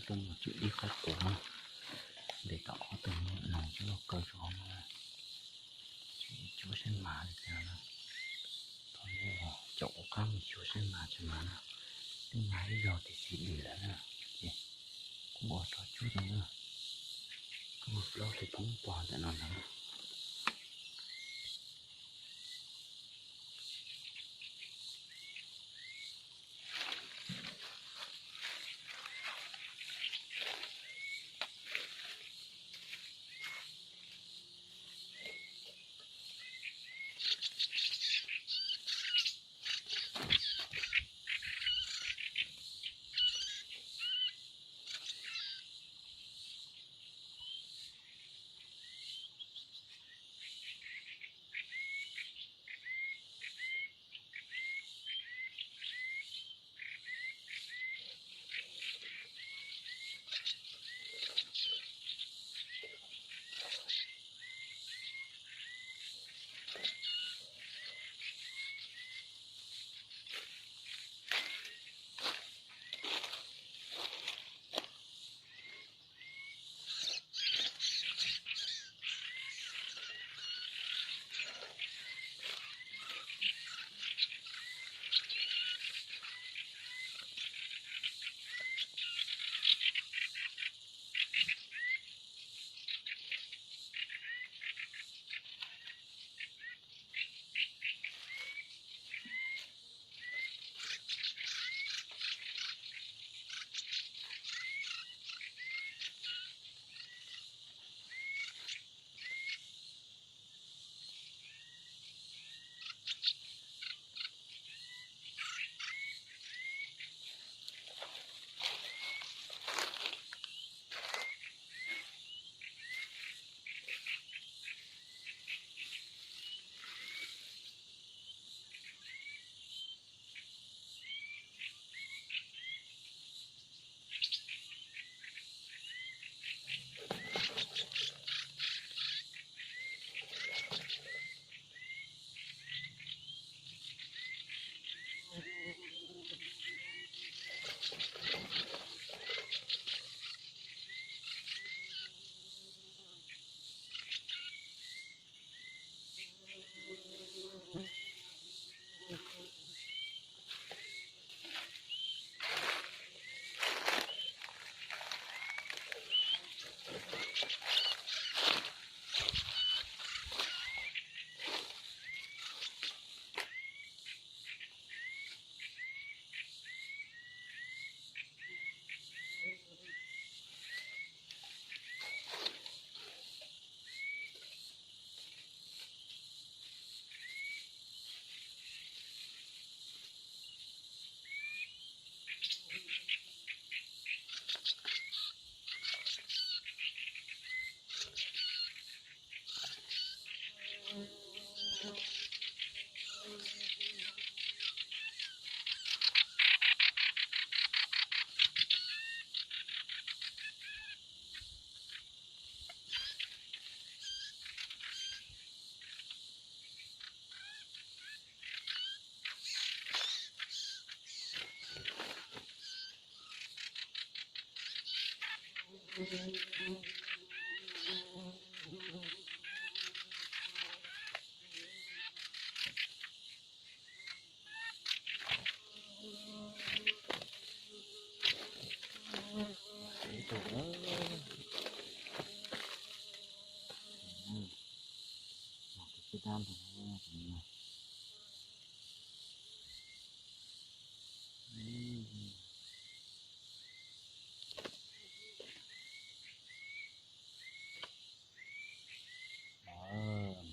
Tuaj mus tswm dib qab quav na, ntes tau ob tug no coj los kaw rau hauv no na. Tswm cuab saib mas li cas na. Thaum no caum qab mus xyuas saib mas tsis mas na. Twb mas ib zaug tiam sis dim lawm na. Ces kuv ua rau cuab rau na. Kuj mus plaub tus poob pog ntawm no ntag na.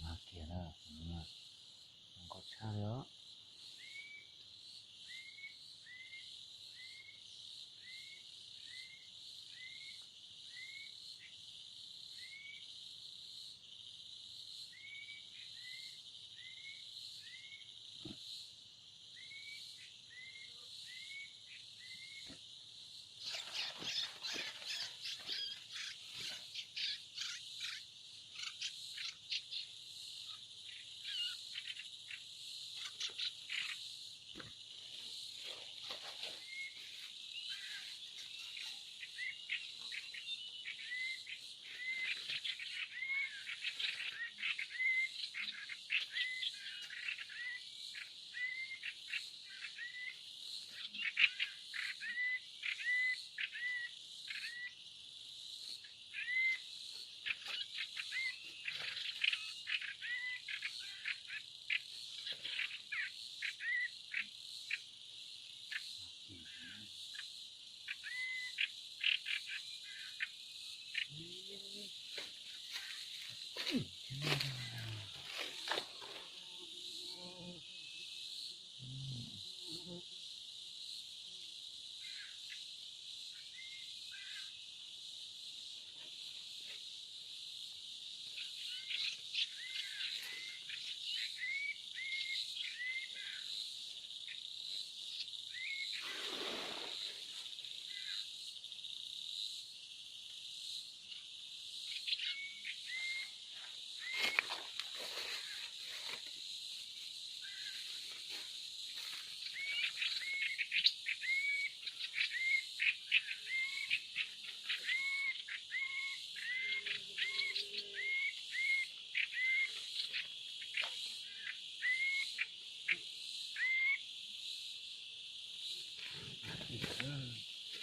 Mas kiag na, zoo nkauj tshaj li os.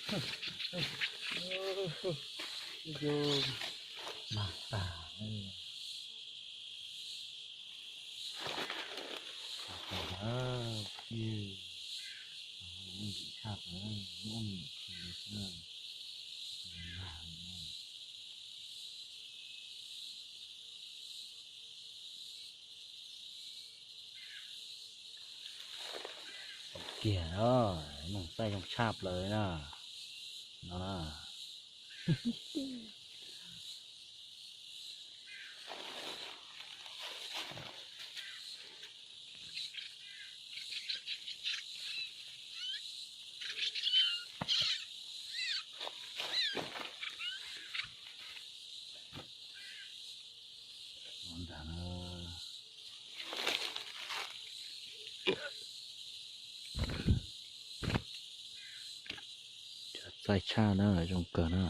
Yo, mag tag. Tag tag, tiag, ntxim tshaj plaws, muab nim khi xwb na. Mag. Kiag os, Moos Txaij zoo tshaj plaws na. No na. Ntag na. Txaij tshaj na, zoo kawg na.